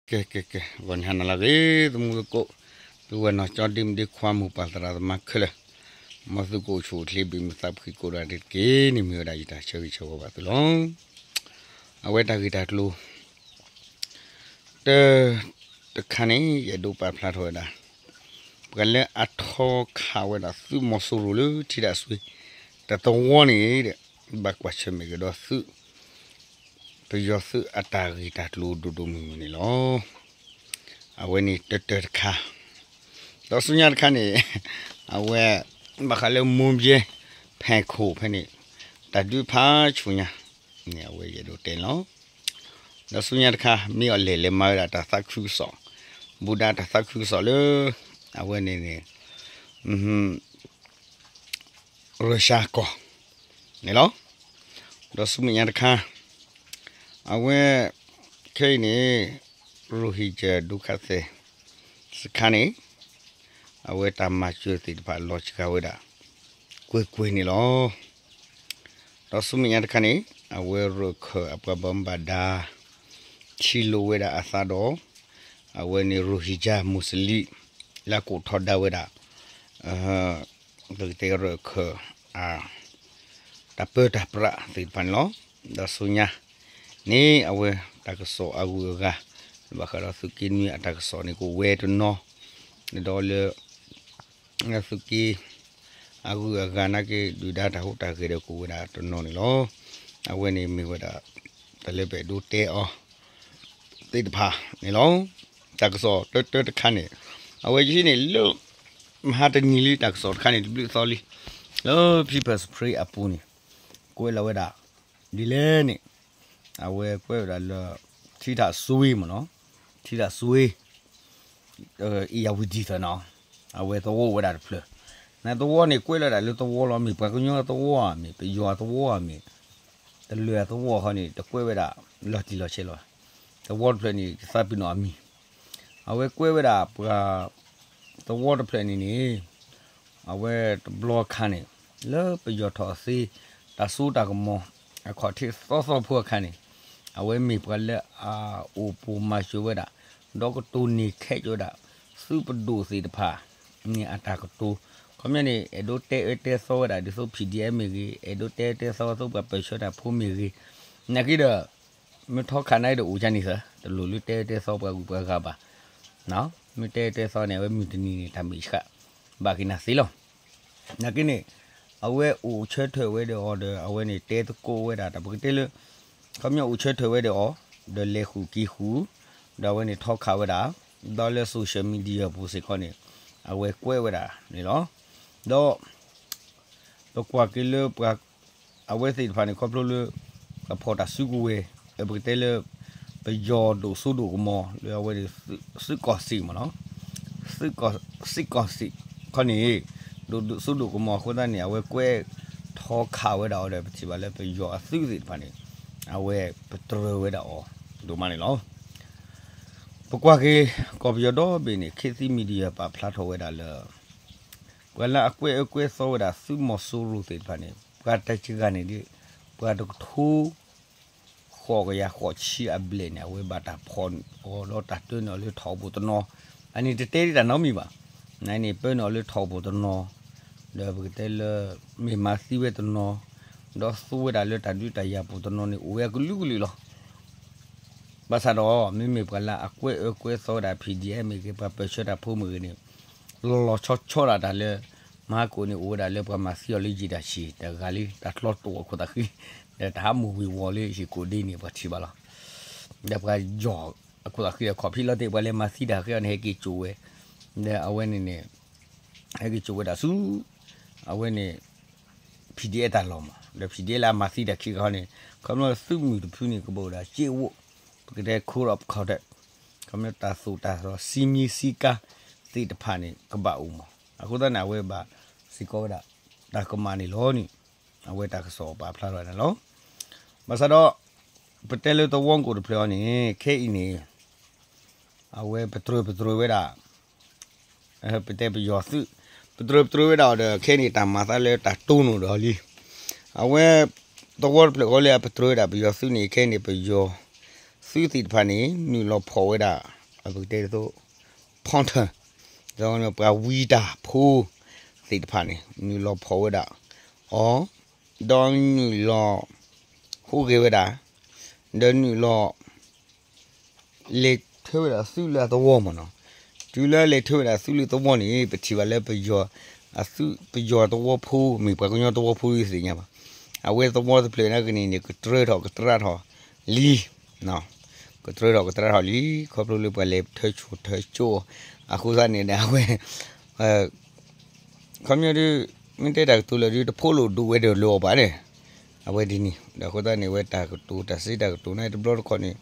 ကဲ ကဲ ကဲ ဂီၤနံၤဟါနၤလၢအဂ့ၤ သမူသကိး သုဝဲနီၢ်ကၠီဒ့မုၣ်ဒ့ခွါ မိၢ်ပၢ်သရၣ်သမါခဲလၢာ်, မ်သုကအိၣ်ဆူၣ်အိၣ်ချ့ ဘၣ်မုာ်သးဖှံကိးဂၤဒဲးတက့ၢ်န့ၣ် မ့ၢ်ဝဲဒၣ်ယတၢ်ဆၢဂ့ၤဆၢဝါဘၣ်သုလီၤ. အဝဲတၢ်ဂ့ၢ်တၢ်ကျိၤ တၢ်တခါန့ၣ် ယအဲၣ်ဒိးပာ်ဖျါထီၣ်ဝဲဒၣ် ပှၤလၢအထီခးဝဲဒၣ်သုးမီၤစိရိၤလၢထံတၢ်စွ့ တၢ်သဝီန့ၣ်ဒီး ဘၣ်ကွၢ်ဆၢၣ်မဲာ်ကဒီးသုး ပယီၤသုးအတၢ်ဂ့ၢ်တၢ်ကျိၤဒိၣ်ဒိၣ်မုၢ်မုၢ်န့ၣ်လီၤ. အဝဲန့ၣ်တၢတၢတခါ, ဒီးဆူညါတခါန့ၣ် အဝဲ ဘၣ်ဃးလၢမိၢ်ဘျဲ ဖဲခိၣ်ဖဲန့ၣ် တၢ်ဒုးဖးဆူညါန့ၣ် အဝဲယအဲၣ်ဒိးတဲန့ၣ်လီၤ. ဒီးဆူညါတခါ မ့ၢ်အီၤလဲၣ်လဲၣ်မၤဝဲဒၣ်တၢ်သးခုကစီၣ်, ဘူးဒၣ်တၢ်သးခုကစီၣ်လၢ အဝဲန့ၣ်န့ၣ် ရၢၡါကီၢ်န့ၣ်လီၤ. ဒီးဆူမဲာ်ညါတခါ အဝဲ ခဲအံၤန့ၣ် ရိၣ်ဟံၣ်ကၠၢ်ဒုက္ခသည်စခါန့ၣ် အဝဲတၢ်မၤစၢၤသ့ၣ်တဖၣ်လီၤစှၤဝဲဒၣ် ကွ့ၢ်ကွ့ၢ်န့ၣ်လီၤ. ဒီးဆူမဲာ်ညါတခါန့ၣ် အဝဲရၢၢ်ခၢၣ်အပှၤဘၣ်မူဘၣ်ဒါ ထံၣ်လိာ်ဝဲဒၣ်အသးဒီး အဝဲန့ၣ်ရိၣ်ဟံၣ်ကၠၢ်မူးစလံၣ် လၢအကိးထီဒါဝဲဒၣ် ပကတဲရၢၢ်ခၢၣ် တၢ်ပၢတၢ်ပြးသ့ၣ်တဖၣ်န့ၣ်လီၤ. ဒီးဆူညါန့ၣ် အဝဲတၢ်ကစီၣ်အဂုၤအဂၤ ဘၣ်ဃးဒီးသုးက့နွံအတၢ်ကစီၣ်န့ၣ် ကအိၣ်ဝဲတနီၤ, ဒီးလၢ သုးက့ အဂုၤအဂၤနာ်က့ ဒုၣ်ဒါတၢ်ဟူးတၢ်ဂဲၤဒီးကအိၣ်ဝဲဒၣ်တနီၤန့ၣ်လီၤ. အဝဲန့ၣ်မ့ၢ်ဝဲဒၣ် တၢ်လၢပအဲၣ်ဒိးတဲအီၤ သ့ၣ်တဖၣ်န့ၣ်လီၤ. တၢ်ကစီၣ်တၢတၢတခါန့ၣ် အဝဲယဟံးန့ၣ်လၢ မဟါတနံၤလံ တၢ်ကစီၣ်တခါန့ၣ် တဘျုးသီလံ လၢ People's Spring အပူၤန့ၣ် ကွဲးလီၤဝဲဒၣ် ဒ်လဲၣ်န့ၣ် အဝဲကွဲးဝဲဒၣ်လၢ ထံထၣ်စွ့မ့ၢ်နီၤ, ထံထၣ်စွ့ အ့ၣ်ယၣ်ဝတံၤသၢနီၤ, အဝဲသဝီအိၣ်ဝဲဒၣ်တဖျၢၣ်, နသဝီန့ၣ်ကွဲးလီၤဒၣ်လၢသဝီလီၤ, မ့ၢ်ပှၤကညီသဝီဧါမ့ၢ် ပယီၤသဝီဧါမ့ၢ်, တလၢာ်အသဝီဃီန့ၣ် တကွဲးဝဲဒၣ် လီၤတံၢ်လီၤဆဲးလီၤ, သဝီတဖျၢၣ်န့ၣ် တသးပ့ၤနီၣ်အမံၤ, အဝဲကွဲးဝဲဒၣ်ပှၤ သဝီတဖျၢၣ်န့ၣ်န့ၣ် အဝဲတဘျီအခါန့ၣ် လၢပယီၤထီၣ်သ့ တၢ်စိတၢ်ကမီၤ အခီၣ်ထံးသီသီဖိအခါန့ၣ် အဝဲမ့ၢ်ပှၤလၢအအိၣ်ပိာ်မၤစၢၤဝဲဒၣ် ဒီးကတိၤန့ၢ်ခဲးကၠီဝဲဒၣ် သုးပဒိၣ်သ့ၣ်တဖၣ်န့ၣ်အတၢ်ကတိၤ, ခီပညီန့ၣ် အဲၣ်ဒိးတဲအၢတဲသီဝဲဒၣ် ဒ်သိး P D F မ့ၢ်ဂ့ၤ, အဲၣ်ဒိးတဲအၢတဲသီသုးပှၤပၢၢ်ဆၢတၢ်ဖိမ့ၢ်ဂ့ၤ, နာ်က့ဒီး မ့ၢ်ထီခးနၤဒီးအိၣ်ကန့ၣ်သၢ, တလိၣ်လၢတဲအၢတဲသီပှၤဂုၤပှၤဂၤဘၣ် မ့ၢ်တဲအၢတဲသီန့ၣ် အဝဲမုၢ်တနံၤန့ၣ် တၢ်မ့ၢ်ဆှး ဘၣ်က့ၤနၤသ့လီၤ. နာ်က့န့ၣ် အဝဲအိၣ်ဆၢထၢၣ်ဝဲဒီးအီၤဒီး အဝဲန့ၣ်တဲသကိးဝဲဒၣ်တၢ်ပကတဲလၢ ခီပညီအိၣ်ဆၢထၢၣ်ဝဲဒီးအီၤ ဒီးလဲၤဃုာ်က့ၤဃုာ် ဒီးအဝဲန့ၣ်ထီခးဝဲဒၣ် ဒီးလၢ social media ပူၤစ့ၢ်ကီးန့ၣ် အဝဲကွဲးဝဲဒၣ်န့ၣ်လီၤ. ဒီး ပကွၢ်က့ၤလၢပှၤ အဝဲသ့ၣ်တဖၣ်န့ၣ် ခီဖျိလၢ ပှၤဖီၣ်တၢ်စုကဝဲၤ ပကတဲလၢ ပယီၤဒိၣ်စိဒိၣ်ကမီၤလၢအဝဲန့ၣ် သုးကီၢ်စဲၣ်မ့ၢ်နီၤ, သုးကီၢ်စဲၣ်ခီန့ၣ် ဒိၣ်စိဒိၣ်ကမီၤအဃိသတးန့ၣ် အဝဲကွဲးထီခးဝဲဒၣ်အီၤဒီး ပထံၣ်ဘၣ်လၢပယီၤအသုးသ့ၣ်တဖၣ်န့ၣ် အဝဲပတြၢၤဝဲဒၣ်အီၤဒိၣ်မးန့ၣ်လီၤ. ပကွၢ်က့ၤ ကီၢ်ပယီၤဒီဘ့ၣ်န့ၣ် ခေတ်သစ် Media ပာ်ဖျါထီၣ်ဝဲဒၣ်လၢ ပှၤလၢအကွဲးအၢကွဲးသီဝဲဒၣ်သုးမီၤစိရိၤသ့ၣ်တဖၣ်န့ၣ် ပှၤတစှၤန့ၣ်ဒ် ပှၤတကထိ ဃိးကယၤဃိးဆံအဘျဲၣ်န့ၣ် အဝဲဘၣ်တၢ်ဖီၣ်အီၤဒီးတၢ်တၢန့ၢ်အီၤလၢထီၣ်အိၣ်ပူၤတနီၤ, အန့ၣ်တတဲဒ်တၢ်နီတမံၤဘၣ်, နန့ၣ်ပၢန့ၢ်အီၤလၢထီၣ်အိၣ်ပူၤတနီၤ, ဒီးပကတဲလၢ မ့ၢ်မၤသံဝဲတနီၤ, ဒီးသူဝဲဒၣ်လၢတၢ်ဒုးတၢ်ယၤပူၤတနီၤန့ၣ် အိၣ်ဝဲအကလုာ်ကလုာ်လီၤ. ဘၣ်ဆၣ်ဒီး မ့မ့ၢ်ပှၤလၢအကွဲးအၢကွဲးသီဝဲဒၣ် P D F မ့ၢ်ဂ့ၤ ပှၤပၢၢ်ဆၢတၢ်ဖိမ့ၢ်ဂ့ၤန့ၣ် လီၤလီၤဆီဆီဒၣ်တၢ်လၢ မဟါကိၣ်န့ၣ် အိၣ်ဝဲဒၣ်လၢပှၤမၤသံအီၤလၢယံာ်တၢ်ဆံး တဂၤလံ တၢ်ချီတိာ်အခိၣ်သးဃံ ဒီးတၢ်ဟးမိၢ်ဝ့ၤဝီၤလၢဟံၣ်ကိၣ်ဒ့န့ၣ် ပှၤထံၣ်ဘၣ်လီၤ. ဒီးပှၤယီၤအခိၣ်သးဃံဒီး ခီၣ်ဖံးလီၤတ့ၢ်ပှၤလဲၤမၤသံတၢ်ဃဲအီၤန့ၣ် ဟဲက့ၤစိာ်ဝဲ, ဒီးအဝဲန့ၣ်န့ၣ် ဟဲက့ၤစိာ်ဝဲဒၣ်ဆူ အဝဲန့ၣ် P D F တၢ်လီၢ်မး ဒီး P D F လၢအမၤသံတၢ်ခံခါန့ၣ် ခီဖျိသုးမုၢ်တဖုန့ၣ် ကဘၣ်အိၣ်ဒၣ်စ့အိၣ် ပကတဲ code of conduct ခီဖျိတၢ်သိၣ်တၢ်သီ စည်းမျဉ်းစည်းကမ်း သ့ၣ်တဖၣ်န့ၣ် ကဘၣ်အိၣ်မး အဃိသတးန့ၣ် အဝဲဘၣ်စ့ၢ်ကီးဝဲဒၣ် တၢ်ကမၣ်န့ၣ်လီၤန့ၣ် အဝဲတၢ်ကစီၣ်ပာ်ဖျါထီၣ်န့ၣ်လီၤ. ဘၣ်ဆၣ်ဒီး ပတဲလၢသဝီကိၣ်တဖျၢၣ်အီၤန့ၣ် ခဲအံၤန့ၣ် အဝဲပတြၢၤပတြၢၤဝဲဒၣ် ပတဲပယီၤသုး ပတြၢၤပတြၢၤဝဲဒၣ်အီၤဒီး ခဲအံၤန့ၣ် တၢ်မၤသးလၢတၢ်တိၢ်နီၣ်ဒီးလံ. အဝဲ သဝီတဖျၢၣ်ဃီလၢအပတြၢၤဝဲဒၣ်ပယီၤသုးန့ၣ် ခဲအံၤန့ၣ် ပယီၤသုးသ့ၣ်တဖၣ်န့ၣ် နုာ်လီၤဖီၣ်ဝဲဒၣ် ပကတဲဒ်သိး ဖီၣ်ထၢၣ် ဒီးပှၤဝံတၢ်ဖိသ့ၣ်တဖၣ်န့ၣ် နုာ်လီၤဖီၣ်ဝဲဒၣ်အီၤ ဒီးနုာ်လီၤ ဟူးဂဲၤဝဲဒၣ် ဒီးနုာ်လီၤ လဲၤထၢဝဲဒၣ်သုးလၢအသဝီမ့ၢ်နီၤ. တုၤလၢလဲၤထၢဝဲဒၣ်သုးလၢသဝီန့ၣ် ပထံၣ်ဘၣ်လၢပယီၤ အသုးပယီၤသဝီဖိ မ့ၢ်ပှၤကညီသဝီဖိသ့ၣ်ညါဘၣ်. အဝဲသဝီတဖျၢၣ်နာ်က့န့ၣ်န့ၣ် ကတြၢထီၣ်ကတြၢထီၣ်လံ ကတြၢထီၣ်ကတြၢထီၣ်လံ ခီဖျိလၢပှၤလဲၤထၢဆိၣ်ထၢကၠိ အဃိသတးန့ၣ်ဒီး အဝဲ ခီပညီဒ် မ့ၢ်တဲတၢ်ကတိၤလၢာ်ဒ် တဖိးလိာ်ဒိၣ်ဝဲဒီးလၢအီၤဘၣ်န့ၣ် အဝဲဒ်န့ၣ် ဒီးအဃိသတးန့ၣ် အဝဲတၢ်ကတိၤ တၢ်စံးတၢ်ကတိၤန့ၣ် တဘျီတခီၣ်န့ၣ်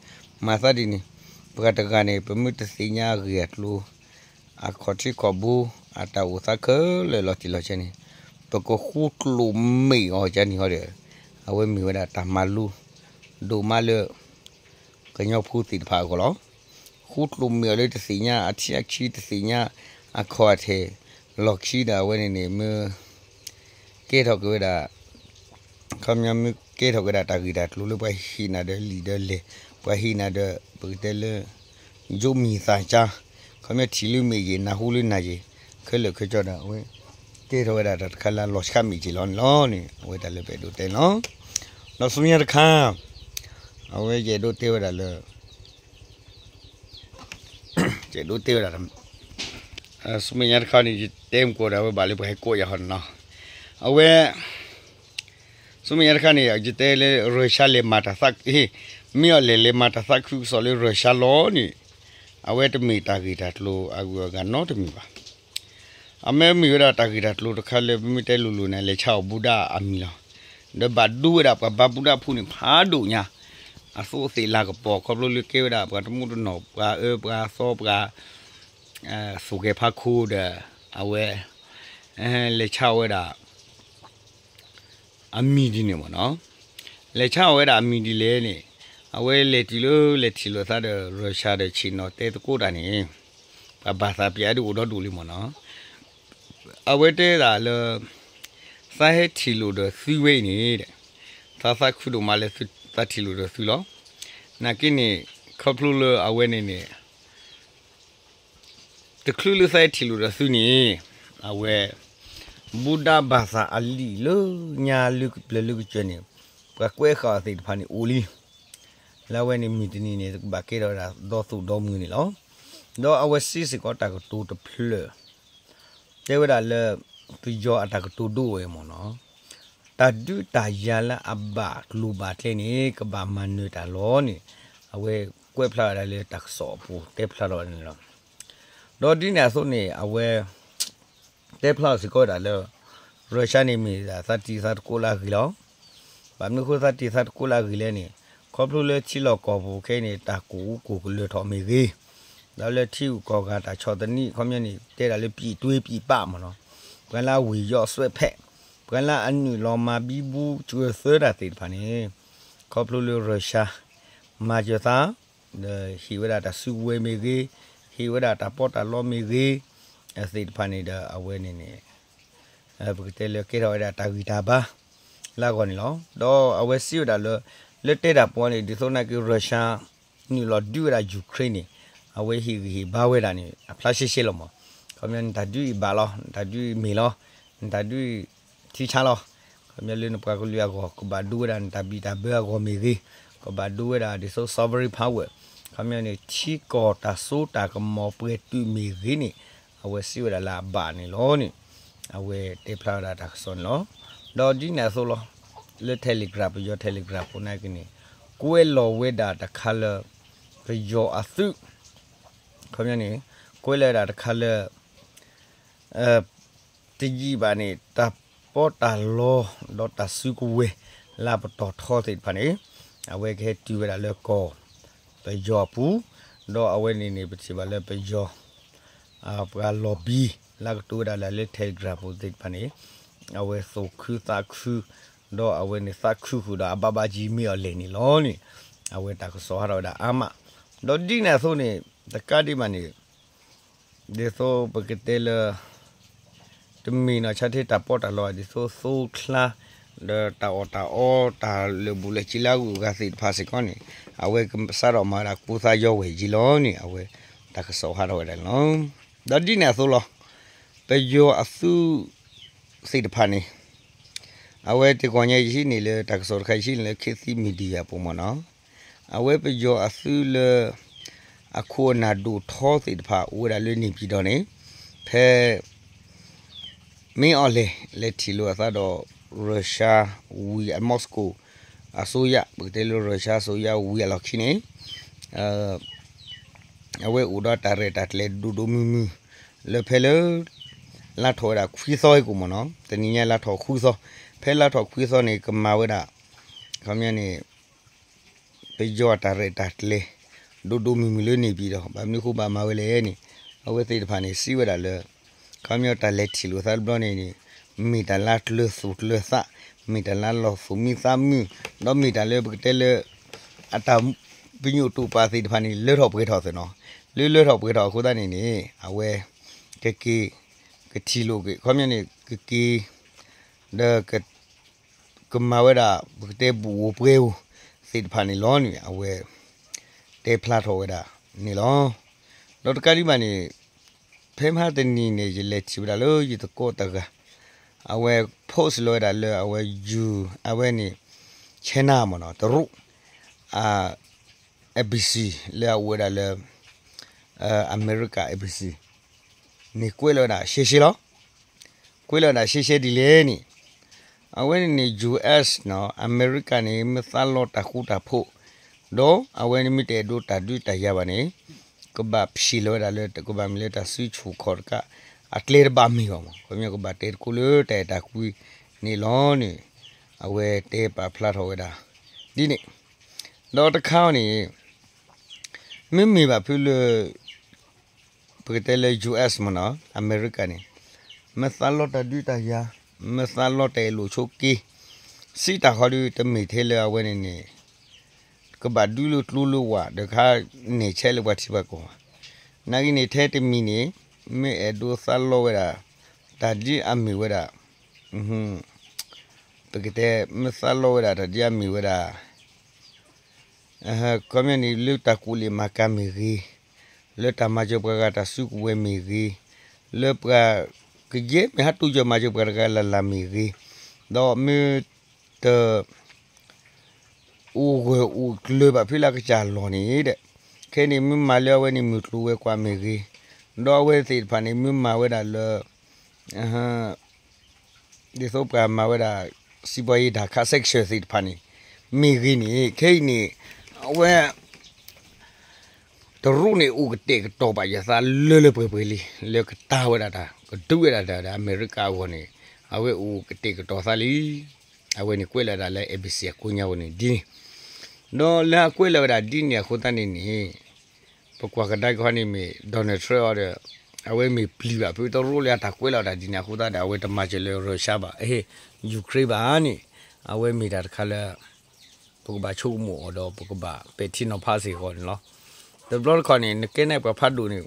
မၤသးဒ်န့ၣ် ပှၤတဂၤန့ၣ် ပမ့ၢ်တသ့ၣ်ညါအဂ့ၢ်အကျိၤ အခီၣ်ထံးခီၣ်ဘိ အတၢ်အိၣ်သးခဲလၢာ်လီၤတံၢ်လီၤဆဲးန့ၣ် ပကဃူကျိၣ်မ့ၢ်အီၤကန့ၣ်ဟီဒီး အဝဲမ့ၢ်ဝဲဒၣ်တၢ်မၤလိ ဒိၣ်မးလၢ ကညီဖိသ့ၣ်တဖၣ်အဂီၢ်လီၤ. ဃူကျိၣ်မ့ၢ်အီၤလၢတသ့ၣ်ညါအထံအခံ တသ့ၣ်ညါအခီၣ်အထည် လီၢ်ခံဒီးအဝဲန့ၣ်န့ၣ် မ့ၢ်ကဲထီၣ်က့ၤဝဲဒၣ် ခီပညီမ့ၢ်ကဲထီၣ်က့ၤဒၣ်တၢ်ဂ့ၢ်တၢ်ကျိၤလၢပှၤဟ့ၣ်နၤဒီးလံာ်ဒီးလဲၢ် ပှၤဟ့ၣ်နၤဒီး ပကတဲလၢ ယိမံၤသးကါ ခီပညီထံၣ်လၢမ့ၢ်ယံၤ နၢ်ဟူလၢနၤယံၤ ခဲလၢာ်ခဲဆ့ဒီး အဝဲ ကဲထီၣ်ဝဲဒၣ်တၢ်တခါလၢအလီၤဆှးမ့ၢ်က့ၤလီၤန့ၣ်လီၤန့ၣ် အဝဲတၢ်လၢပအဲၣ်ဒိးတဲန့ၣ်လီၤ. ဒီးဆူမဲာ်ညါတခါ အဝဲယအဲၣ်ဒိးတဲဝဲဒၣ်လၢ ယအဲၣ်ဒိးတဲဝဲဒၣ် ဆူမဲာ်ညါတခါန့ၣ် ယတဲမ့ၢ်ကီးဒီး အဝဲဘၣ်လၢပှၤဟဲကိးယၤဟီန့ၣ်လီၤ. အဝဲ ဆူမဲာ်ညါတခါန့ၣ် ယတဲလၢ ရၢၡါလဲၤမၤတၢ်သး မ့ၢ်အီၤလဲၤလဲၤမၤတၢ်သးခုကစီၣ်လၢရၢၡါလီၤန့ၣ် အဝဲတမ့ၢ်တၢ်ဂ့ၢ်တၢ်ကျိၤအဂုၤအဂၤနီတမံၤဘၣ်. အမ့ၢ်မ့ၢ်ဝဲဒၣ်တၢ်ဂ့ၢ်တၢ်ကျိၤတခါလၢပမ့ၢ်တဲလိၤလိၤန့ၣ် လဲၤဆါအီၣ်ဘူဒၣ်အမံၤလီၤ. ဒီးဘၣ်ဒိဝဲဒၣ်ပှၤဘါဘူဒၣ်ဖိန့ၣ်ဖးဒိၣ်ညါ အသိးသ့ၣ်လၤကပီၤ ခီဖျိလၢကဲဝဲဒၣ်ပှၤတမူတနီၤ ပှၤအၢပှၤသီပှၤ သူၣ်ကဲၤဖးခိဒီး အဝဲ လဲၤဆါအီၣ်ဝဲဒၣ် အမံၤဒ်န့ၣ်မ့ၢ်နီၤ. လဲၤဆါအီၣ်ဝဲဒၣ်အမံၤဒ်လဲၣ်န့ၣ် အဝဲလဲၤတုၤလၢလဲၤထံၣ်လိာ်သးဒီး ရၢၡါဒီးဆ့ၣ်နီၤတဲသကိးတၢ်န့ၣ် ပှၤဘၣ်သးပျဲးအဒုးအိၣ်ဒီဒူၣ်လံမ့ၢ်နီၤ. အဝဲတဲဒၣ်လၢ သးဟဲထံၣ်လိာ်ဒီးသုဝဲအံၤန့ၣ် သးသးခုဒိၣ်မးလၢသးထံၣ်လိာ်ဒီးသုလီၤ. နာ်က့န့ၣ် ခီဖျိလၢအဝဲန့ၣ်န့ၣ် တချုးလၢသးဟဲထံၣ်လိာ်ဒီးသုန့ၣ် အဝဲ ဘူဒၣ်ဘၣ်သးအလံာ်လၢညါလၢကပျၢၤလၢကစၢၤန့ၣ် ပှၤကွဲးဃာ်အီၤသ့ၣ်တဖၣ်န့ၣ်အိၣ်လံ. လၢအဝဲန့ၣ်မုၢ်တနံၤန့ၣ် ကဘၣ်ကဲထီၣ်ဝဲဒၣ်ဒီသူၣ်ဒီမုၢ်န့ၣ်လီၤ. ဒီးအဝဲစံးစ့ၢ်ကီးတၢ်ကတိၤတဖျၢၣ် တဲဝဲဒၣ်လၢ ပယီၤအတၢ်ကတိၤဒိဝဲမ့ၢ်နီၤ, တၢ်ဒုးတၢ်ယၤလၢအဘၣ်ကျိၤဘၣ်ကျဲန့ၣ် ကဘၣ်မၤနၢၤတၢ်လီၤန့ၣ် အဝဲကွဲးဖျါဝဲဒၣ်လၢတၢ်ကစီၣ်အပူၤ တဲဖျါထီၣ်န့ၣ်လီၤ. ဒီးဒ်န့ၣ်အသိးန့ၣ် အဝဲ တဲဖျါထီၣ်စ့ၢ်ကီးဝဲဒၣ်လၢ ရၢၡါန့ၣ်မ့ၢ်ဒၣ်သးတံၤသးသကိးလၢအဂ့ၤလီၤ. ဘၣ်မနုၤဃိသးတံၤသးသကိးလၢအဂ့ၤလဲၣ်န့ၣ် ခီဖျိလၢထံလီၢ်ကီၢ်ပူၤခဲအံၤန့ၣ် တၢ်ကိၢ်အူကိၢ်ကလၢၤထီၣ်မ့ၢ်ဂ့ၤ, ဒီးလၢထံဂုၤကီၢ်ဂၤတၢ်ဆီၣ်သနံး ခီပညီန့ၣ် တဲဒၣ်လၢ ပြည်တွင်းပြည်ပ မ့ၢ်နီၤ, ပှၤလၢအဝ့ၢ်ယီၤအစွဲးဖဲး, ပှၤလၢအနုာ်လီၤမၤဘံဘူစှၢၤသၢတၢ်သ့ၣ်တဖၣ်န့ၣ် ခီဖျိလၢရၢၡါ မၤစၢၤသး ဒီးဟ့ၣ်ဝဲဒၣ်တၢ်စုကဝဲၤမ့ၢ်ဂ့ၤ, ဟ့ၣ်ဝဲဒၣ်တၢ်ပီးတၢ်လီမ့ၢ်ဂ့ၤ သ့ၣ်တဖၣ်န့ၣ်ဒီး အဝဲန့ၣ်န့ၣ် ပကတဲလၢကဲထီၣ်ဝဲဒၣ်တၢ်ဂံၢ်တၢ်ဘါ လၢအဂီၢ်န့ၣ်လီၤ. ဒီးအဝဲစံးဝဲဒၣ်လၢ လၢတဲတၢ်ပီန့ၣ် ဒ်သိးနာ်က့ ရၢၡါ နုာ်လီၤဒုးဝဲဒၣ်ယူၤခရ့ၣ်န့ၣ် အဝဲဟ့ၣ်ဂံၢ်ဟ့ၣ်ဘါဝဲဒၣ်န့ၣ် အဖျါရှဲရှဲလီၤမး, ခီပညီနတၢ်ဒုးအံၤဘၣ်လီၤ, နတၢ်ဒုးအံၤမ့ၢ်လီၤ, နတၢ်ဒုးအံၤထံဆါလီၤ, ခီပညီလၢနပှၤကလုာ်အဂီၢ် ကဘၣ်ဒိဝဲဒၣ်နတၢ်ဘံၣ်တၢ်ဘၢအဂီၢ်မ့ၢ်ဂ့ၤ, ကဘၣ်ဒိဝဲဒၣ်ဒ်သိး sovereign power, ခီပညီန့ၣ် ထံကီၢ်တၢ်စိတၢ်ကမီၤပှဲၤတုာ်မ့ၢ်ဂ့ၤန့ၣ် အဝဲစံးဝဲဒၣ်လၢအဘၣ်န့ၣ်လီၤန့ၣ် အဝဲတဲဖျါဝဲဒၣ်တၢ်ကစီၣ်န့ၣ်လီၤ. ဒီးဒ်န့ၣ်အသိးလီၤ, လၢ Telegram ပယီၤ Telegram ဖိနာ်က့န့ၣ် ကွဲးလီၤဝဲဒၣ်တခါလၢ ပယီၤအသုး ခီပညီန့ၣ် ကွဲးလီၤဝဲဒၣ်တခါလၢ တယံာ်ဘၣ်န့ၣ် တၢ်ပီးတၢ်လီ ဒီးတၢ်စုကဝဲၤ လၢပတီၢ်ထီသ့ၣ်တဖၣ်န့ၣ် အဝဲကဟဲတုၤဝဲဒၣ်လၢကီၢ် ပယီၤအပူၤ, ဒီးအဝဲန့ၣ်န့ၣ် ပထံၣ်ဘၣ်လၢပယီၤ ပှၤလီၤဘံ လၢကတိၤဝဲဒၣ်လၢ Telegram ဖိသ့ၣ်တဖၣ်န့ၣ် အဝဲသူၣ်ခုသးခု ဒီးအဝဲန့ၣ်သးခုဃုာ်ဒီးအဘၣ်ဘၣ်ကံမ့ၢ်အီၤလဲၣ်န့ၣ်လီၤန့ၣ် အဝဲတၢ်ကစီၣ်ဟးထီၣ်ဝဲဒၣ်အါမး, ဒီးဒ်န့ၣ်အသိးန့ၣ် တကးဒံးဘၣ်န့ၣ် ဒ်သိးပကတဲလၢ တမ့ၢ်နီၢ်ဆါထဲတၢ်ပီးတၢ်လီ ဒ်သိးသိချါ ဒီးတၢ်အီၣ်တၢ်အီ တၢ်လၢာ်ဘူၣ်လၢာ်စ့လၢအဂုၤအဂၤသ့ၣ်တဖၣ်စ့ၢ်ကီးန့ၣ် အဝဲကစးထီၣ်မၤဝဲဒၣ်ကူသးယီဝဲၢ်ယံၤလီၤန့ၣ် အဝဲတၢ် တၢ်ကစီၣ်ဟးထီၣ်ဝဲဒၣ်န့ၣ်လီၤ. ဒီးဒ်န့ၣ်အသိးလီၤ. ပယီၤအသုးသ့ၣ်တဖၣ်န့ၣ် အဝဲတဂီၤညါယဟံးန့ၢ်လၢတၢ်ကစီၣ်တခါ ယဟံးန့ၢ်လၢ ခေတ်သစ် Media အပူၤမ့ၢ်နီၤ, အဝဲပယီၤအသုးလၢ အခိၣ်အနၢ်ဒိၣ်ထီသ့ၣ်တဖၣ်အိၣ်ဝဲဒၣ်လၢန့ၣ်ပၠံၣ်တီၣ်န့ၣ် ဖဲ မ့ၢ်အီၤလဲၣ် လဲၤထံၣ်လိာ်အသးဒီး ရၢၡါ ဝံၤအ Moscow အစိုးရ ပကတဲလၢ ရၢၡါ အစိုးရ ဝံၤအလီၢ်ခံန့ၣ် အဝဲအိၣ်ဒီးတၢ်ရဲၣ်တၢ်ကျဲၤဒိၣ်ဒိၣ်မုၢ်မုၢ် လၢဖဲလၢ လါထီၣ်ဝဲဒၣ်ခွံသီအံၤကိၣ်မ့ၢ်နီၤ, တနံၤညါလါထီၣ်ခွံသီ, ဖဲလါထီၣ်ခွံသီန့ၣ် ကမၤဝဲဒၣ် ခီပညီန့ၣ် ပယီၤတၢ်ရဲၣ်တၢ်ကျဲၤ ဒိၣ်ဒိၣ်မုၢ်မုၢ်လၢန့ၣ်ပၠံၣ်တီၣ် ဘၣ်မနုၤဃိဘၣ်မၤဝဲလဲၣ်န့ၣ် အဝဲသ့ၣ်တဖၣ်န့ၣ် စံးဝဲဒၣ်လၢ ခီပညီတၢ်လဲၤထံၣ်လိာ်သးတဘျီန့ၣ်န့ၣ် မ့ၢ်တၢ်လၢကျၢၤသူၣ်ကျၢၤသး, မ့ၢ်တၢ်လၢလီၤသူၣ်မံသးမုာ်, ဒီးမ့ၢ်တၢ်လၢပကတဲလၢ အတၢ်ပညိၣ်တူာ်ပာ်သ့ၣ်တဖၣ်န့ၣ် လၢထီၣ်ပှဲၤထီၣ်သ့ၣ်နီၤ, လၢလၢထီၣ်ပှဲၤထီၣ်အဃိသတးန့ၣ်န့ၣ် အဝဲ ကက့ၤ ကထံၣ်လိာ်က့ၤ ခီပညီန့ၣ် ကက့ၤ ဒီး ကမၤဝဲဒၣ် ပကတဲဘူးဧိၤပှဲၤဧိၤသ့ၣ်တဖၣ်န့ၣ်လီၤန့ၣ် အဝဲ တဲဖျါထီၣ်ဝဲဒၣ်န့ၣ်လီၤ. ဒီးတကးဒံးဘၣ်န့ၣ် ဖဲမဟါတနံၤန့ၣ် ယလဲၤထံၣ်ဝဲဒၣ်လၢယသကိးတဂၤ အဝဲ post လီၤဝဲဒၣ်လၢအဝဲ ယူၤ အဝဲန့ၣ် China မ့ၢ်နီၤ တရူး အ embassy လၢအအိၣ်ဝဲဒၣ်လၢ အမဲရကၤ embassy န့ၣ်ကွဲးလီၤဝဲဒၣ်ရှဲရှဲလီၤ. ကွဲးလီၤဝဲဒၣ်ရှဲရှဲဒ်လဲၣ်န့ၣ် အဝဲန့ၣ်န့ၣ် ယူၣ်အၢၣ် နီၤ အမဲရကၤန့ၣ် မ့ၢ်သးလီတၢ်ဃူတၢ်ဖိး ဒီးအဝဲန့ၣ်မ့ၢ်တအဲၣ်ဒိးတၢ်ဒုးတၢ်ယၤဘၣ်န့ၣ် ကဘၣ်ဖျ့လီၤဝဲဒၣ်လၢ ကဘၣ်မ့ၢ်လၢတၢ်စုဆူၣ်ခီၣ်တကး အကျဲတဘၣ်မ့ၢ်ဘၣ်မး ခီပညီကဘၣ်တဲသကိးလၢတၢ်အဲၣ်တၢ်ကွံန့ၣ်လီၤန့ၣ် အဝဲတဲပာ်ဖျါထီၣ်ဝဲဒၣ် ဒ်န့ၣ် ဒီးတခါအံၤန့ၣ် မ့မ့ၢ်ဘၣ်ဖုလၢ ပကတဲလၢ ယူၢ်အၢၣ် မ့ၢ်နီၤ အမဲရကၤန့ၣ် မ့ၢ်သးလီတၢ်ဒုးတၢ်ယၤ မ့ၢ်သးလီတၢ်အဲၣ်လိာ်ဆိးက့ စံးတၢ်ဃီဒီး တမ့ၢ်ထဲလၢအဝဲန့ၣ်န့ၣ် ကဘၣ်ဒုးလၢကျိလၢဝၢ် ဒီးကဟးနဲၣ်ဆဲးလၢပှၤထံပှၤကီၢ်ဘၣ်. နာ်က့န့ၣ် ထဲတမံၤန့ၣ် မ့ၢ်အဲၣ်ဒိးသးလီဝဲဒၣ် တၢ်ဒ်အမ့ၢ်ဝဲဒၣ် ပကတဲ မ့ၢ်သးလီဝဲဒၣ်တၢ်ဒ်အမ့ၢ်ဝဲဒၣ် ခီပညီန့ၣ် လၢတၢ်ကူၣ်လ့ၣ်မၤကၤမ့ၢ်ဂ့ၤ, လၢတၢ်မၤစၢၤပှၤဂၤတၢ်စုကဝဲၤမ့ၢ်ဂ့ၤ, လၢပှၤကယဲၢ်မ့ၢ်ဟးတူၢ်ယၢၤမၤစၢၤပှၤတဂၤလၢ်လၢ်မ့ၢ်ဂ့ၤ, ဒီးမ့ၢ်တ အိၣ်ဂၢၢ်အိၣ်ကျၢၤဘၣ်ဖဲလၢအကစၢ်လီၢ်န့ၣ်ဒီး ခဲအံၤန့ၣ် မ့ၢ်မၤလၢအဝဲန့ၣ်မုၢ်ကျိၤဝဲၤကွာ်မ့ၢ်ဂ့ၤ, ဒီးအဝဲသ့ၣ်တဖၣ်န့ၣ် မ့ၢ်မၤဝဲဒၣ်လၢ ဒ်သိးပှၤမၤဝဲဒၣ် စံးပှၤယံၤတၢ်ခး sanction သ့ၣ်တဖၣ်န့ၣ် မ့ၢ်ဂ့ၤန့ၣ် ခဲအံၤန့ၣ် အဝဲ တရူးန့ၣ် အိၣ်ကတဲာ်ကတီၤပာ်ယသးလၢလၢပှဲၤပှဲၤလံ လၢကတၢၢ်ဝဲဒၣ်တၢ် ကဒုးဝဲဒၣ်တၢ်ဒီးအမဲရကၤအဂီၢ်န့ၣ် အဝဲအိၣ်ကတဲာ်ကတီၤသးလံ. အဝဲန့ၣ်ကွဲးလီၤဝဲဒၣ်လၢ ABC အကိးညါဝဲန့ၣ်ဒ်န့ၣ်, ဒီးလၢအကွဲးလီၤဝဲဒၣ်ဒ်န့ၣ်အဃိသတးန့ၣ်န့ၣ် ပကွၢ်ကဒါက့ၤခီန့ၣ်မ့ၢ် Donald Trump အီၤဒီး အဝဲမ့ၢ်ပျံၤဘၣ်ဖုတရူးလၢအတၢ်ကွဲးလီၤဝဲဒၣ်ဒ်န့ၣ်အဃိသတးဒီး အဝဲတမၤစၢၤလၢ Russia ဘၣ်, အဟ့ၣ် Ukraine ဘၣ်န့ၣ် အဝဲမ့ၢ်တၢ်တခါလၢ ပကဘၣ်ဆိကမိၣ်အီၤဒီး ပကဘၣ်ပဲာ်ထံနီၤဖးစ့ၢ်ကီးန့ၣ်လီၤ. တဘျီတခီၣ်န့ၣ် နကဲန့ၣ်ပှၤဖးဒိၣ်န့ၣ်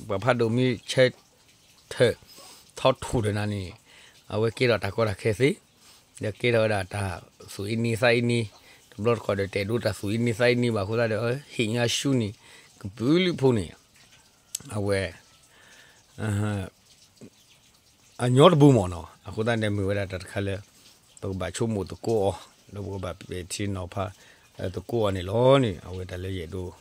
ပှၤဖးဒိၣ်မ့ၢ်ဆဲးထၢၣ် ထီထူၣ်ဒီးနၤန့ၣ် အဝဲကဲထီၣ်တၢ်ကီတၢ်ခဲသ့, ဒီးကဲထီၣ်ဝဲဒၣ်တၢ်သူၣ်အံၤနံၤသးအံၤနံၤ, တဘျီတခီၣ်ဒီးတအဲၣ်ဒိးတၢ်သူၣ်အံၤနံၤသးအံၤနံၤဘၣ်အဃိသတးဒီး ဟ့ၣ်ညါဆူန့ၣ် ကပုာ်လုးဖိန့ၣ် အဝဲ အညီတဘူၣ်မ့ၢ်နီၤ, အဃိသတးန့ၣ်မ့ၢ်ဝဲဒၣ်တၢ်တခါလၢ ပကဘၣ်ဆိကမိၣ်သကိးအီၤ ဒီးပကဘၣ်ပဲာ်ထံနီၤဖး သကိးအီၤန့ၣ်လီၤန့ၣ် အဝဲတၢ်လၢယအဲၣ်ဒိး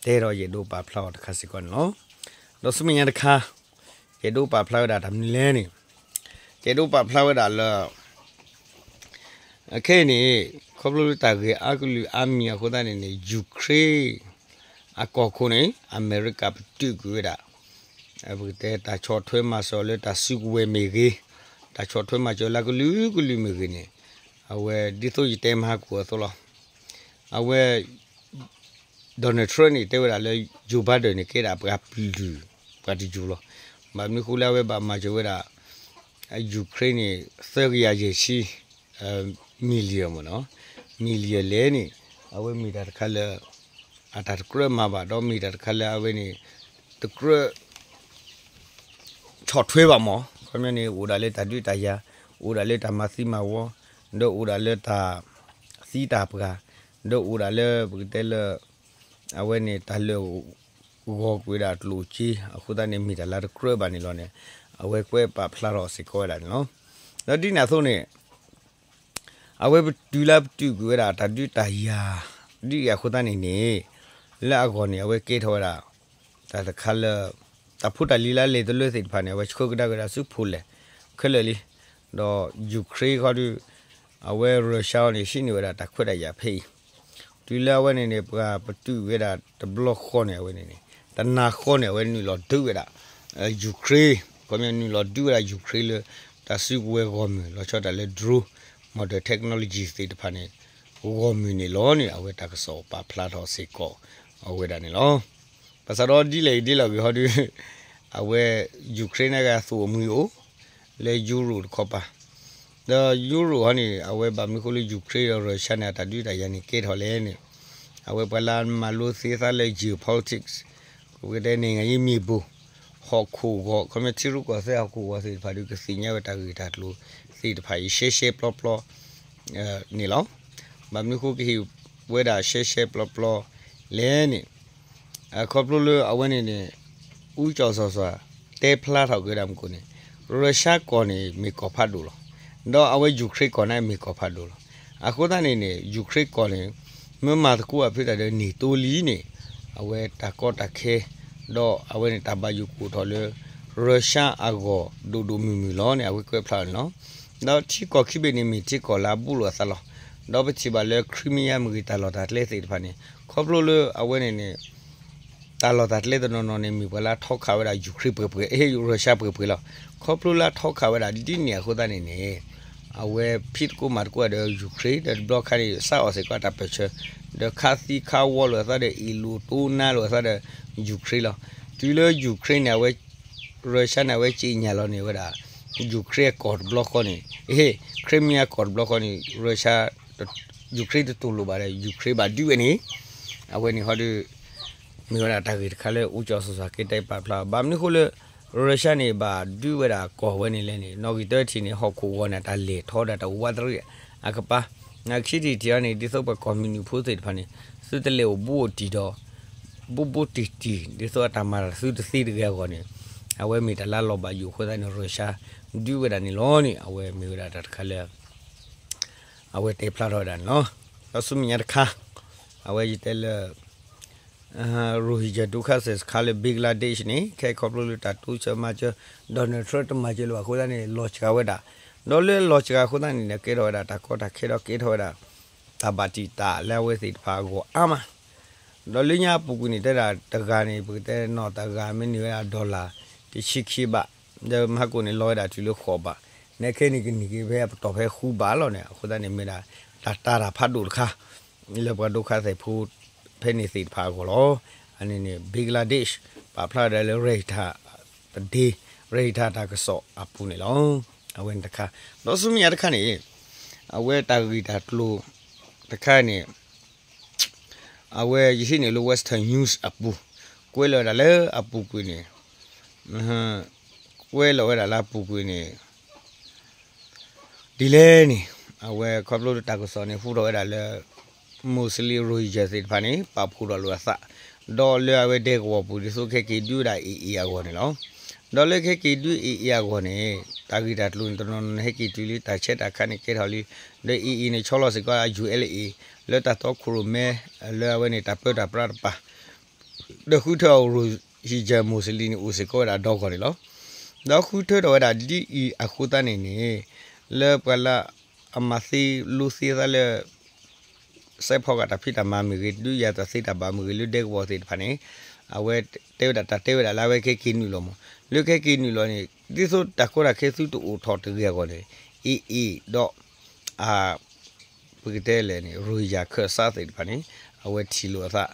တဲဒီးယအဲၣ်ဒိးပာ်ဖျါအီၤတခါစ့ၢ်ကီးန့ၣ်လီၤ. ဒီးဆူမဲာ်ညါတခါ ယအဲၣ်ဒိးပာ်ဖျါဝဲဒၣ်တၢ်မနုၤလဲၣ်န့ၣ် ယအဲၣ်ဒိးပာ်ဖျါဝဲဒၣ်လၢ ခဲအံၤန့ၣ် ခီဖျိလၢတၢ်ဂ့ၢ်အါကလုာ်အါမံၤအဃိသတးန့ၣ်န့ၣ် Ukraine အကီၢ်ခိၣ်န့ၣ် အမဲရကၤပတုာ်ကွံာ်ဝဲဒၣ် ပကတဲတၢ်ဆီၣ်ထွဲမၤစၢၤလၢတၢ်စုကဝဲၤမ့ၢ်ဂ့ၤ, တၢ်ဆီၣ်ထွဲမၤစၢၤလၢကလုာ်ကလုာ်မ့ၢ်ဂ့ၤန့ၣ် အဝဲဒ်သိးယတဲမဟါကိၣ်အသိးလီၤ. အဝဲ Donald Trump န့ၣ် တဲဝဲဒၣ်လၢ Joe Biden န့ၣ် ကဲဒၣ်ပှၤပျုၢ် ပှၤတယိၤလီၤ. ဘၣ်မနုၤဃိလၢအဝဲဘၣ်မၤစၢၤဝဲဒၣ် Ukraine န့ၣ် သၢကယၤယဲၢ်ဆံ million မ့ၢ်နီၤ, million လဲၣ်န့ၣ် အဝဲမ့ၢ်တၢ်တခါလၢ အတၢ်တကြၢးမၤဘၣ် ဒီးမ့ၢ်တၢ်တခါလၢအဝဲန့ၣ် တကြၢး ဆီၣ်ထွဲဘၣ်မး ခီပညီန့ၣ် အိၣ်ဒၣ်လၢတၢ်ဒုးတၢ်ယၤ, အိၣ်ဒၣ်လၢတၢ်မၤသံမၤဝီ, ဒီးအိၣ်ဒၣ်လၢတၢ်သံတၢ်ပှၢ်, ဒီးအိၣ်ဒၣ်လၢပကတဲလၢ အဝဲန့ၣ်တၢ်လၢ ဂီၤကွံာ်ဝဲဒၣ်ကျိၣ်စ့အဃိသတးန့ၣ် မ့ၢ်တၢ်လၢတကြၢးဘၣ်န့ၣ်လီၤန့ၣ် အဝဲကွဲးပာ်ဖျါထီၣ်စ့ၢ်ကီးဝဲဒၣ်န့ၣ်လီၤ. ဒီးဒ်န့ၣ်အသိးန့ၣ် အဝဲပတုၤလၢပတုာ်ကွံာ်ဝဲဒၣ်တၢ်ဒုးတၢ်ယၤ ဒ်အံၤအဃိသတးန့ၣ်န့ၣ် လၢအဂီၢ်န့ၣ် အဝဲကဲထီၣ်ဝဲဒၣ် တၢ်တခါလၢ တၢ်ဖိတၢ်လံၤလၢအလဲၤတလၢသ့ၣ်တဖၣ်န့ၣ် အဝဲဆှၢကဒါက့ၤဝဲဒၣ်ဆူ Poland ခဲလၢာ်လံ. ဒီး Ukraine ခီဒီး အဝဲ Russia န့ၣ် ဟံးန့ၢ်ဝဲဒၣ်တၢ်ခွဲးတၢ်ယာ်ဖဲအံၤ တုၤလၢအဝဲန့ၣ်န့ၣ် ပှၤပတုာ်ဝဲဒၣ်တဘျီဃီန့ၣ် အဝဲန့ၣ်န့ၣ် တနၤဃီန့ၣ် အဝဲနုာ်လီၤဒုးဝဲဒၣ် Ukraine ခီပညီနုာ်လီၤဒုးဝဲဒၣ် Ukraine လၢ တၢ်စုကဝဲၤဂီၢ်မုၢ် လီၤဆီဒၣ်တၢ်လၢ drone modern technology သ့ၣ်တဖၣ်န့ၣ် ဂီၢ်မုၢ်န့ၣ်လီၤန့ၣ် အဝဲတၢ်ကစီၣ်ပာ်ဖျါထီၣ်စ့ၢ်ကီး အဝဲဒၣ်န့ၣ်လီၤ. ဘၣ်ဆၣ်ဒီးဒ်လဲၣ်ဂ့ၤဒ်လဲၣ်ဂ့ၤဟီဒီး အဝဲ Ukraine န့ၣ်ကသူၣ်အမုာ်အိၣ် လၢ Europe တခီပၤ ဒီး Europe ဟီန့ၣ် အဝဲဘၣ်မနုၤဃိလၢ Ukraine ဒီး Russia န့ၣ် အတၢ်ဒုးတၢ်ယၤန့ၣ်ကဲထီၣ်လဲၣ်န့ၣ် အဝဲပှၤလၢမၤလိသ့သးလၢ geopolitics ပကတဲ နိုင်ငံရေးမြေပုံ ဟီၣ်ခိၣ်ဂီၤ ခီပညီထံရူၢ်ကီၢ်သဲးဟီၣ်ခိၣ်ဂီၤသ့ၣ်တဖၣ်ဒီး ကသ့ၣ်ညါဝဲတၢ်ဂ့ၢ်တၢ်ကျိၤသ့ၣ်တဖၣ်အံၤ ရှဲရှဲပျီပျီ န့ၣ်လီၤ. ဘၣ်မနုၤဃိကဟ့ၣ်ဝဲဒၣ်ရှဲရှဲပျီပျီလဲၣ်န့ၣ် အခီဖျိလၢအဝဲန့ၣ်န့ၣ် ဦးကျော်ဇော်စွာ တဲဖျါထီၣ်က့ၤဝဲဒၣ်မူခိၣ်န့ၣ် Russia ကီၢ်န့ၣ် မ့ၢ်ကီၢ်ဖးဒိၣ်လီၤ. ဒီးအဝဲ Ukraine ကီၢ်န့ၣ် မ့ၢ်ကီၢ်ဖးဒိၣ်လီၤ. အဃိသတးန့ၣ်န့ၣ် Ukraine ကီၢ်န့ၣ် မ့ၢ်မၤသကိးအဖုတၢ်ဒီး NATO လံန့ၣ် အဝဲတၢ်ကီတၢ်ခဲ ဒီးအဝဲန့ၣ်တၢ်ဘၣ်ယိၣ်ကအိၣ်ထီၣ်လၢ Russia အဂီၢ်ဒိၣ်ဒိၣ်မုၢ်မုၢ်လီၤန့ၣ် အဝဲကွဲးဖျါန့ၣ်လီၤ. ဒီးထံကီၢ်ခံဘ့ၣ်န့ၣ် မ့ၢ်ထံကီၢ်လၢအဘူးလိာ်အသးလီၤ. ဒီးပထံၣ်ဘၣ်လၢ Crimea မ့ၢ်ဂ့ၤတၢ်လီၢ်တၢ်ကျဲသ့ၣ်တဖၣ်န့ၣ် ခီဖျိလၢအဝဲန့ၣ်န့ၣ် တၢ်လီၢ်တၢ်ကျဲတနီၤနီၤန့ၣ် မ့ၢ်ပှၤလၢအထီခးဝဲဒၣ် Ukraine ပှဲၤပှဲၤ Russia ပှဲၤပှဲၤလီၤ. ခီဖျိလၢအထီခးဝဲဒၣ်ဒ်န့ၣ်အဃိသတးန့ၣ်န့ၣ် အဝဲဖံးသကိးမၤသကိးဒီး Ukraine ဒီးတဘျီခါန့ၣ် စးအီၣ်စ့ၢ်ကီးတၢ်ပၢၢ်ဆၢ ဒီးခးသံခးဝီလိာ်အသးဒီး အ့ၣ်လိာ်တိနါလိာ်အသးဒီး Ukraine လီၤ. တုၤလၢ Ukraine န့ၣ် အဝဲ Russia န့ၣ် အဝဲက့ညါလီၤန့ၣ်ဝဲဒၣ် Ukraine ကီၢ်တဘျီဃီန့ၣ် Crimea ကီၢ်တဘျီဃီန့ၣ် Russia Ukraine တတူၢ်လိာ်ဘၣ်ဒီး Ukraine ဘၣ်ဒုးဝဲန့ၣ် အဝဲန့ၣ်ဟီဒီး မ့ၢ်ဝဲဒၣ်တၢ်ဂ့ၢ်တခါလၢ ဦးကျော်ဇော်စွာ က့တဲပာ်ဖျါ ဘၣ်မနုၤဃိလၢ Russia န့ၣ် ဘၣ်ဒုးဝဲဒၣ်ကီၢ်ဝဲန့ၣ်လဲၣ်န့ၣ် နီၣ်ဂံၢ်တၢထံၣ်န့ၣ် ဟီၣ်ခိၣ်ဂီၤန့ၣ် တၢ်လဲၤထီၣ်ဒၣ်တၢ်အိၣ်ဝးတရံးအကပၤ နခံထံၣ်ထံၣ်အီၤန့ၣ် ဒ်သိးပှၤကီၢ်မုၢ်နုာ်ဖိသ့ၣ်တဖၣ်န့ၣ် သုတလဲၤအိၣ်ဘူးအိၣ်တံၢ်ဒီး ဘူးဘူးတံၢ်တံၢ် ဒ်သိးအတၢ်မၤတၢ်သုတသ့တဂ့ၤအဂီၢ်န့ၣ် အဝဲမ့ၢ်တၢ်လၢလီၤဘၣ်ယိၣ်အဃိသတးန့ၣ် Russia ဒုးဝဲဒၣ်န့ၣ်လီၤန့ၣ် အဝဲမ့ၢ်ဝဲဒၣ်တၢ်တခါလၢ အဝဲတဲဖျါထီၣ်ဝဲဒၣ်န့ၣ်လီၤ. ဒီးဆူမဲာ်ညါတခါ အဝဲယတဲလၢ Rohingya ဒုက္ခသည်စခန်းလၢ Bangladesh န့ၣ် ခဲအံၤခီဖျိလၢတၢ်တိစၢၤမၤစၢၤ Donald Trump တမၤစၢၤလၢၤဘၣ်အဃိသတးန့ၣ် လီၤစှၤဝဲဒၣ် ဒီးလၢလီၤစှၤအဃိသတးန့ၣ် ကဲထီၣ်ဝဲဒၣ်တၢ်ကီတၢ်ခဲဒီးကဲထီၣ်ဝဲဒၣ် တၢ်ဘၣ်တံာ်တာ်လၢအဝဲသ့ၣ်တဖၣ်အဂီၢ်အါမး ဒီးလၢညါအပူၤကွံာ်န့ၣ် တဲဒၣ်တဂၤန့ၣ် ပကတဲနီၢ်တဂၤမ့ၢ်န့ၢ်ဝဲဒၣ် dollar တဆံခံဘး ဒီးမဟါကိၣ်န့ၣ် လီၤဝဲဒၣ်တုၤလၢဃိးဘး နဲခဲန့ၣ်ကန့ၢ်က့ၤဖဲအပတီၢ်ဖဲဃုဘးလီၤန့ၣ် အဃိသတးန့ၣ်မ့ၢ်ဒၣ် တၢ်တာ်တၢ်ဖးဒိၣ်တခါ လၢပှၤဒုက္ခသည်ဖိ ဖဲန့ၣ်သ့ၣ်တဖၣ်အဂီၢ်လီၤ. အန့ၣ်န့ၣ် Bangladesh ပာ်ဖျါဒၣ်လၢ Reuters တဒ့ Reuters တၢ်ကစီၣ်အပူၤန့ၣ်လီၤ. အဝဲန့ၣ်တခါ ဒီးဆူမဲာ်ညါတခါန့ၣ် အဝဲတၢ်ဂ့ၢ်တၢ်ကျိၤတခါန့ၣ် အဝဲယဟံးန့ၢ်လၢ Western News အပူၤ ကွဲးလီၤဝဲဒၣ်လၢအပူၤကွံာ်န့ၣ် ကွဲးလီၤဝဲဒၣ်လၢအပူၤကွံာ်န့ၣ် ဒ်လဲၣ်န့ၣ် အဝဲခီဖျိလၢတၢ်ကစီၣ်န့ၣ် ဟူထီၣ်ဝဲဒၣ်လၢ Muslim Rohingya သ့ၣ်တဖၣ်န့ၣ် ပာ်ဖှိၣ်ထီၣ်လိာ်အသး ဒီးလၢအဝဲဒဲကဝီၤပူၤ ဒ်သိးခဲက့ၤဒုးဝဲဒၣ် AA အဂီၢ်န့ၣ်လီၤ. ဒီးလၢခဲက့ၤဒုး AA အဂီၢ်န့ၣ် တၢ်ဂ့ၢ်တၢ်ကျိၤန့ၣ် တနီၤနီၤန့ၣ် ဟဲက့ၤတုၤလံ တၢ်ဆဲးတၢ်ခါန့ၣ် ကဲထီၣ်လံ ဒီး AA န့ၣ် ဆီလီၤစ့ၢ်ကီး ULA လၢတၢ်တီခိၣ်ရိၣ်မဲ လၢအဝဲန့ၣ် တၢ်ပၢတၢ်ပြးတပၤ ဒီးဃုထၢအီၤ Rohingya Muslim န့ၣ် အိၣ်စ့ၢ်ကီးဝဲဒၣ်ဒီဂီၢ်န့ၣ်လီၤ. ဒီးဃုထၢထီၣ်ဝဲဒၣ်ဒ်အံၤအဃိသတးန့ၣ်န့ၣ် လၢပှၤလၢအမၤသ့လိသ့သးလၢ စဲးဖီကၤတၢ်ဖံးတၢ်မၤမ့ၢ်ဂ့ၤ ဒုးယၤတၢ်သ့တၢ်ဘၣ်မ့ၢ်ဂ့ၤ လၢဒဲကဝီၤသ့ၣ်တဖၣ်န့ၣ် အဝဲတဲဝဲဒၣ်တၢ်တဲဝဲဒၣ်လၢအဝဲခဲက့ၤနုာ်လီၤမး လၢခဲက့ၤနုာ်လီၤန့ၣ် ဒ်သိးတၢ်ကီတၢ်ခဲသုတအိၣ်ထီၣ်တဂ့ၤအဂီၢ်န့ၣ် AA ဒီး အ ပကတဲလဲၣ်န့ၣ် Rohingya ခၢၣ်စးသ့ၣ်တဖၣ်န့ၣ် အဝဲထံၣ်လိာ်အသး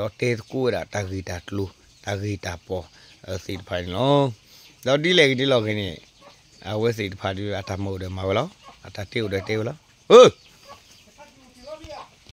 ဒီးတဲသကိးဝဲဒၣ်တၢ်ဂ့ၢ်တၢ်ကျိၤ တၢ်ဂ့ၢ်တၢ်ပီၢ်သ့ၣ်တဖၣ်န့ၣ်လီၤ. ဒီးဒ်လဲၣ်ဂ့ၤဒ်လဲၣ်ဂ့ၤန့ၣ် အဝဲသ့ၣ်တဖၣ်ဒီး အတၢ်မၤအိၣ်ဒီးမၤဝဲလီၤ. အတၢ်တဲအိၣ်ဒီးတဲဝဲလီၤ. ဧၢ